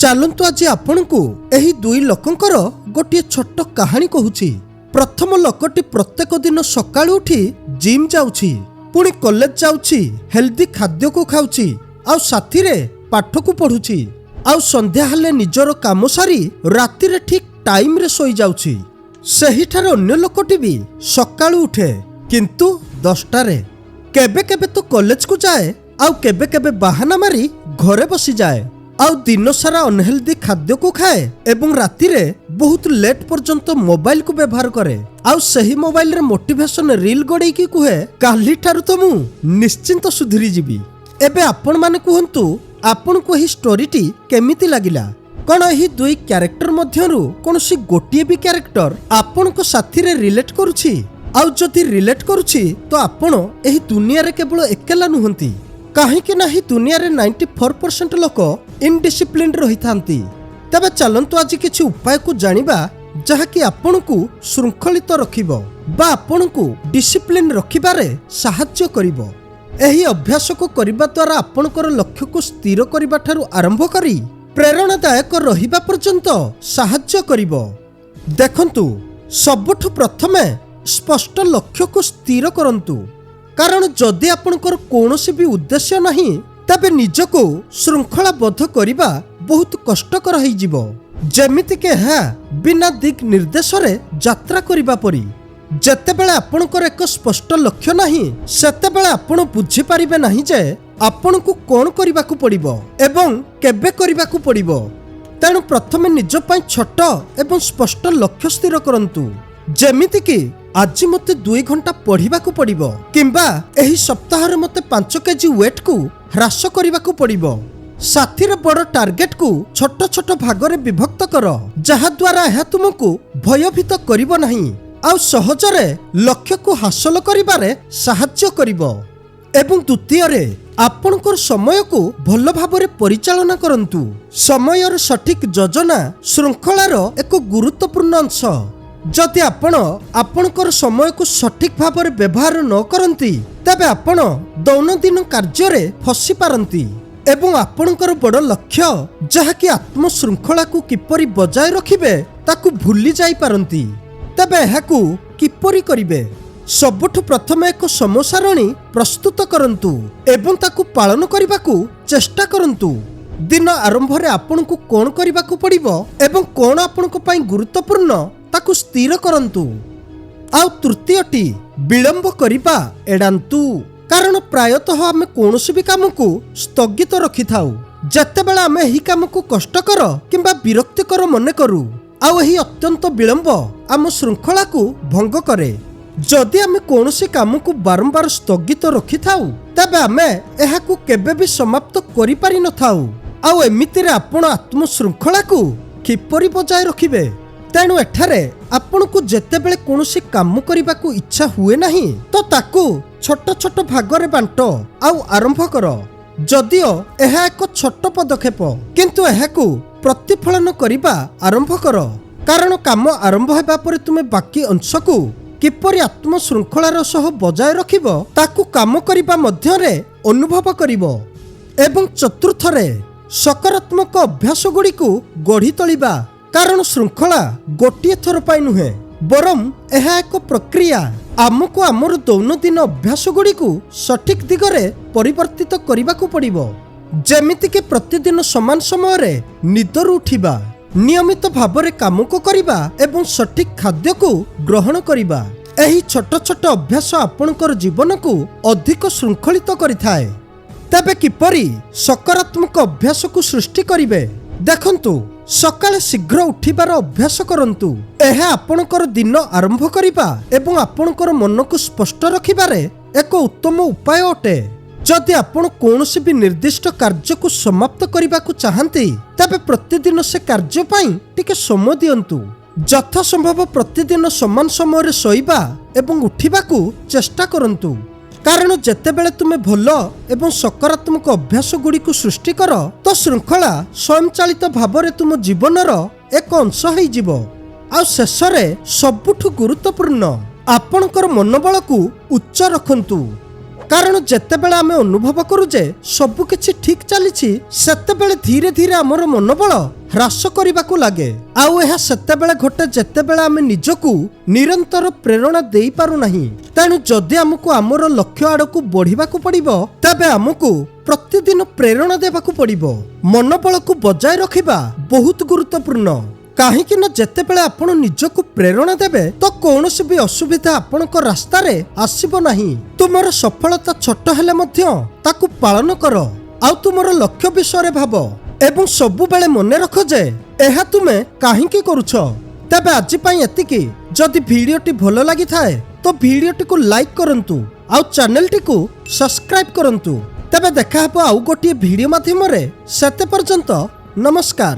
ଚାଲନ୍ତୁ, ଆଜି ଆପଣଙ୍କୁ ଏହି ଦୁଇ ଲୋକଙ୍କର ଗୋଟିଏ ଛୋଟ କାହାଣୀ କହୁଛି। ପ୍ରଥମ ଲୋକଟି ପ୍ରତ୍ୟେକ ଦିନ ସକାଳୁ ଉଠି ଜିମ୍ ଯାଉଛି, ପୁଣି କଲେଜ ଯାଉଛି, ହେଲ୍ଦି ଖାଦ୍ୟକୁ ଖାଉଛି ଆଉ ସାଥିରେ ପାଠକୁ ପଢୁଛି। ଆଉ ସନ୍ଧ୍ୟା ହେଲେ ନିଜର କାମ ସାରି ରାତିରେ ଠିକ୍ ଟାଇମରେ ଶୋଇଯାଉଛି। ସେହିଠାରେ ଅନ୍ୟ ଲୋକଟି ବି ସକାଳୁ ଉଠେ, କିନ୍ତୁ 10ଟାରେ। କେବେ କେବେ ତ କଲେଜକୁ ଯାଏ ଆଉ କେବେ କେବେ ବାହାନା ମାରି ଘରେ ବସିଯାଏ ଆଉ ଦିନସାରା ଅନହେଲ୍ଦି ଖାଦ୍ୟକୁ ଖାଏ ଏବଂ ରାତିରେ ବହୁତ ଲେଟ୍ ପର୍ଯ୍ୟନ୍ତ ମୋବାଇଲକୁ ବ୍ୟବହାର କରେ। ଆଉ ସେହି ମୋବାଇଲରେ ମୋଟିଭେସନ ରିଲ୍ ଗଡ଼େଇକି କୁହେ, "କାଲିଠାରୁ ତ ମୁଁ ନିଶ୍ଚିନ୍ତ ସୁଧୁରି ଯିବି।" ଏବେ ଆପଣମାନେ କୁହନ୍ତୁ, ଆପଣଙ୍କୁ ଏହି ଷ୍ଟୋରିଟି କେମିତି ଲାଗିଲା? କ'ଣ ଏହି ଦୁଇ କ୍ୟାରେକ୍ଟର ମଧ୍ୟରୁ କୌଣସି ଗୋଟିଏ ବି କ୍ୟାରେକ୍ଟର ଆପଣଙ୍କ ସାଥିରେ ରିଲେଟ୍ କରୁଛି? ଆଉ ଯଦି ରିଲେଟ୍ କରୁଛି, ତ ଆପଣ ଏହି ଦୁନିଆରେ କେବଳ ଏକେଲା ନୁହନ୍ତି। କାହିଁକି ନା ଏହି ଦୁନିଆରେ 94% ଲୋକ ଇନଡିସିପ୍ଲିନ୍ ରହିଥାନ୍ତି। ତେବେ ଚାଲନ୍ତୁ, ଆଜି କିଛି ଉପାୟକୁ ଜାଣିବା, ଯାହାକି ଆପଣଙ୍କୁ ଶୃଙ୍ଖଳିତ ରଖିବ ବା ଆପଣଙ୍କୁ ଡିସିପ୍ଲିନ୍ ରଖିବାରେ ସାହାଯ୍ୟ କରିବ। ଏହି ଅଭ୍ୟାସକୁ କରିବା ଦ୍ୱାରା ଆପଣଙ୍କର ଲକ୍ଷ୍ୟକୁ ସ୍ଥିର କରିବା ଠାରୁ ଆରମ୍ଭ କରି ପ୍ରେରଣାଦାୟକ ରହିବା ପର୍ଯ୍ୟନ୍ତ ସାହାଯ୍ୟ କରିବ। ଦେଖନ୍ତୁ, ସବୁଠୁ ପ୍ରଥମେ ସ୍ପଷ୍ଟ ଲକ୍ଷ୍ୟକୁ ସ୍ଥିର କରନ୍ତୁ। କାରଣ ଯଦି ଆପଣଙ୍କର କୌଣସି ବି ଉଦ୍ଦେଶ୍ୟ ନାହିଁ, ତେବେ ନିଜକୁ ଶୃଙ୍ଖଳାବଦ୍ଧ କରିବା ବହୁତ କଷ୍ଟକର ହେଇଯିବ, ଯେମିତିକି ଏହା ବିନା ଦିଗ୍ ନିର୍ଦ୍ଦେଶରେ ଯାତ୍ରା କରିବା ପରି। ଯେତେବେଳେ ଆପଣଙ୍କର ଏକ ସ୍ପଷ୍ଟ ଲକ୍ଷ୍ୟ ନାହିଁ, ସେତେବେଳେ ଆପଣ ବୁଝିପାରିବେ ନାହିଁ ଯେ ଆପଣଙ୍କୁ କ'ଣ କରିବାକୁ ପଡ଼ିବ ଏବଂ କେବେ କରିବାକୁ ପଡ଼ିବ। ତେଣୁ ପ୍ରଥମେ ନିଜ ପାଇଁ ଛୋଟ ଏବଂ ସ୍ପଷ୍ଟ ଲକ୍ଷ୍ୟ ସ୍ଥିର କରନ୍ତୁ, ଯେମିତିକି ଆଜି ମୋତେ 2 ଘଣ୍ଟା ପଢ଼ିବାକୁ ପଡ଼ିବ କିମ୍ବା ଏହି ସପ୍ତାହରେ ମୋତେ 5 କେଜି ୱେଟ୍କୁ ହ୍ରାସ କରିବାକୁ ପଡ଼ିବ। ସାଥିରେ ବଡ଼ ଟାର୍ଗେଟକୁ ଛୋଟ ଛୋଟ ଭାଗରେ ବିଭକ୍ତ କର, ଯାହାଦ୍ୱାରା ଏହା ତୁମକୁ ଭୟଭୀତ କରିବ ନାହିଁ ଆଉ ସହଜରେ ଲକ୍ଷ୍ୟକୁ ହାସଲ କରିବାରେ ସାହାଯ୍ୟ କରିବ। ଏବଂ ଦ୍ୱିତୀୟରେ, ଆପଣଙ୍କର ସମୟକୁ ଭଲ ଭାବରେ ପରିଚାଳନା କରନ୍ତୁ। ସମୟର ସଠିକ ଯୋଜନା ଶୃଙ୍ଖଳାର ଏକ ଗୁରୁତ୍ୱପୂର୍ଣ୍ଣ ଅଂଶ। ଯଦି ଆପଣ ଆପଣଙ୍କର ସମୟକୁ ସଠିକ ଭାବରେ ବ୍ୟବହାର ନ କରନ୍ତି, ତେବେ ଆପଣ ଦୈନନ୍ଦିନ କାର୍ଯ୍ୟରେ ଫସି ପାରନ୍ତି ଏବଂ ଆପଣଙ୍କର ବଡ଼ ଲକ୍ଷ୍ୟ, ଯାହାକି ଆତ୍ମଶୃଙ୍ଖଳାକୁ କିପରି ବଜାୟ ରଖିବେ, ତାକୁ ଭୁଲି ଯାଇପାରନ୍ତି। ତେବେ ଏହାକୁ କିପରି କରିବେ? ସବୁଠୁ ପ୍ରଥମେ ଏକ ସମୟସାରଣୀ ପ୍ରସ୍ତୁତ କରନ୍ତୁ ଏବଂ ତାକୁ ପାଳନ କରିବାକୁ ଚେଷ୍ଟା କରନ୍ତୁ। ଦିନ ଆରମ୍ଭରେ ଆପଣଙ୍କୁ କ'ଣ କରିବାକୁ ପଡ଼ିବ ଏବଂ କ'ଣ ଆପଣଙ୍କ ପାଇଁ ଗୁରୁତ୍ୱପୂର୍ଣ୍ଣ, ତାକୁ ସ୍ଥିର କରନ୍ତୁ। ଆଉ ତୃତୀୟଟି, ବିଳମ୍ବ କରିବା ଏଡ଼ାନ୍ତୁ। କାରଣ ପ୍ରାୟତଃ ଆମେ କୌଣସି ବି କାମକୁ ସ୍ଥଗିତ ରଖିଥାଉ, ଯେତେବେଳେ ଆମେ ଏହି କାମକୁ କଷ୍ଟକର କିମ୍ବା ବିରକ୍ତିକର ମନେ କରୁ। ଆଉ ଏହି ଅତ୍ୟନ୍ତ ବିଳମ୍ବ ଆମ ଶୃଙ୍ଖଳାକୁ ଭଙ୍ଗ କରେ। ଯଦି ଆମେ କୌଣସି କାମକୁ ବାରମ୍ବାର ସ୍ଥଗିତ ରଖିଥାଉ, ତେବେ ଆମେ ଏହାକୁ କେବେ ବି ସମାପ୍ତ କରିପାରିନଥାଉ। ଆଉ ଏମିତିରେ ଆପଣ ଆତ୍ମଶୃଙ୍ଖଳାକୁ କିପରି ବଜାୟ ରଖିବେ? ତେଣୁ ଏଠାରେ ଆପଣଙ୍କୁ ଯେତେବେଳେ କୌଣସି କାମ କରିବାକୁ ଇଚ୍ଛା ହୁଏ ନାହିଁ, ତ ତାକୁ ଛୋଟ ଛୋଟ ଭାଗରେ ବାଣ୍ଟ ଆଉ ଆରମ୍ଭ କର। ଯଦିଓ ଏହା ଏକ ଛୋଟ ପଦକ୍ଷେପ, କିନ୍ତୁ ଏହାକୁ ପ୍ରତିଫଳନ କରିବା ଆରମ୍ଭ କର। କାରଣ କାମ ଆରମ୍ଭ ହେବା ପରେ ତୁମେ ବାକି ଅଂଶକୁ କିପରି ଆତ୍ମଶୃଙ୍ଖଳାର ସହ ବଜାୟ ରଖିବ, ତାକୁ କାମ କରିବା ମଧ୍ୟରେ ଅନୁଭବ କରିବ। ଏବଂ ଚତୁର୍ଥରେ, ସକାରାତ୍ମକ ଅଭ୍ୟାସ ଗୁଡ଼ିକୁ ଗଢ଼ି ତୋଳିବା। କାରଣ ଶୃଙ୍ଖଳା ଗୋଟିଏ ଥର ପାଇଁ ନୁହେଁ, ବରଂ ଏହା ଏକ ପ୍ରକ୍ରିୟା। ଆମକୁ ଆମର ଦୈନନ୍ଦିନ ଅଭ୍ୟାସ ଗୁଡ଼ିକୁ ସଠିକ ଦିଗରେ ପରିବର୍ତ୍ତିତ କରିବାକୁ ପଡ଼ିବ, ଯେମିତିକି ପ୍ରତିଦିନ ସମାନ ସମୟରେ ନିଦରୁ ଉଠିବା, ନିୟମିତ ଭାବରେ କାମକୁ କରିବା ଏବଂ ସଠିକ ଖାଦ୍ୟକୁ ଗ୍ରହଣ କରିବା। ଏହି ଛୋଟ ଛୋଟ ଅଭ୍ୟାସ ଆପଣଙ୍କର ଜୀବନକୁ ଅଧିକ ଶୃଙ୍ଖଳିତ କରିଥାଏ। ତେବେ କିପରି ସକାରାତ୍ମକ ଅଭ୍ୟାସକୁ ସୃଷ୍ଟି କରିବେ? ଦେଖନ୍ତୁ, ସକାଳେ ଶୀଘ୍ର ଉଠିବାର ଅଭ୍ୟାସ କରନ୍ତୁ। ଏହା ଆପଣଙ୍କର ଦିନ ଆରମ୍ଭ କରିବା ଏବଂ ଆପଣଙ୍କର ମନକୁ ସ୍ପଷ୍ଟ ରଖିବାରେ ଏକ ଉତ୍ତମ ଉପାୟ ଅଟେ। ଯଦି ଆପଣ କୌଣସି ବି ନିର୍ଦ୍ଦିଷ୍ଟ କାର୍ଯ୍ୟକୁ ସମାପ୍ତ କରିବାକୁ ଚାହାନ୍ତି, ତେବେ ପ୍ରତିଦିନ ସେ କାର୍ଯ୍ୟ ପାଇଁ ଟିକେ ସମୟ ଦିଅନ୍ତୁ। ଯଥାସମ୍ଭବ ପ୍ରତିଦିନ ସମାନ ସମୟରେ ଶୋଇବା ଏବଂ ଉଠିବାକୁ ଚେଷ୍ଟା କରନ୍ତୁ। କାରଣ ଯେତେବେଳେ ତୁମେ ଭଲ ଏବଂ ସକାରାତ୍ମକ ଅଭ୍ୟାସ ଗୁଡ଼ିକୁ ସୃଷ୍ଟି କର, ତ ଶୃଙ୍ଖଳା ସ୍ୱୟଂଚାଳିତ ଭାବରେ ତୁମ ଜୀବନର ଏକ ଅଂଶ ହେଇଯିବ। ଆଉ ଶେଷରେ, ସବୁଠୁ ଗୁରୁତ୍ୱପୂର୍ଣ୍ଣ, ଆପଣଙ୍କର ମନୋବଳକୁ ଉଚ୍ଚ ରଖନ୍ତୁ। କାରଣ ଯେତେବେଳେ ଆମେ ଅନୁଭବ କରୁ ଯେ ସବୁ କିଛି ଠିକ୍ ଚାଲିଛି, ସେତେବେଳେ ଧୀରେ ଧୀରେ ଆମର ମନୋବଳ ହ୍ରାସ କରିବାକୁ ଲାଗେ। ଆଉ ଏହା ସେତେବେଳେ ଘଟେ ଯେତେବେଳେ ଆମେ ନିଜକୁ ନିରନ୍ତର ପ୍ରେରଣା ଦେଇପାରୁନାହିଁ। ତେଣୁ ଯଦି ଆମକୁ ଆମର ଲକ୍ଷ୍ୟ ଆଡ଼କୁ ବଢ଼ିବାକୁ ପଡ଼ିବ, ତେବେ ଆମକୁ ପ୍ରତିଦିନ ପ୍ରେରଣା ଦେବାକୁ ପଡ଼ିବ। ମନୋବଳକୁ ବଜାୟ ରଖିବା ବହୁତ ଗୁରୁତ୍ୱପୂର୍ଣ୍ଣ, କାହିଁକି ନା ଯେତେବେଳେ ଆପଣ ନିଜକୁ ପ୍ରେରଣା ଦେବେ, ତ କୌଣସି ବି ଅସୁବିଧା ଆପଣଙ୍କ ରାସ୍ତାରେ ଆସିବ ନାହିଁ। ତୁମର ସଫଳତା ଛୋଟ ହେଲେ ମଧ୍ୟ ତାକୁ ପାଳନ କର ଆଉ ତୁମର ଲକ୍ଷ୍ୟ ବିଷୟରେ ଭାବ ଏବଂ ସବୁବେଳେ ମନେ ରଖ ଯେ ଏହା ତୁମେ କାହିଁକି କରୁଛ। ତେବେ ଆଜି ପାଇଁ ଏତିକି। ଯଦି ଭିଡ଼ିଓଟି ଭଲ ଲାଗିଥାଏ, ତ ଭିଡ଼ିଓଟିକୁ ଲାଇକ୍ କରନ୍ତୁ ଆଉ ଚ୍ୟାନେଲଟିକୁ ସବସ୍କ୍ରାଇବ୍ କରନ୍ତୁ। ତେବେ ଦେଖା ହେବ ଆଉ ଗୋଟିଏ ଭିଡ଼ିଓ ମାଧ୍ୟମରେ। ସେତେ ପର୍ଯ୍ୟନ୍ତ ନମସ୍କାର।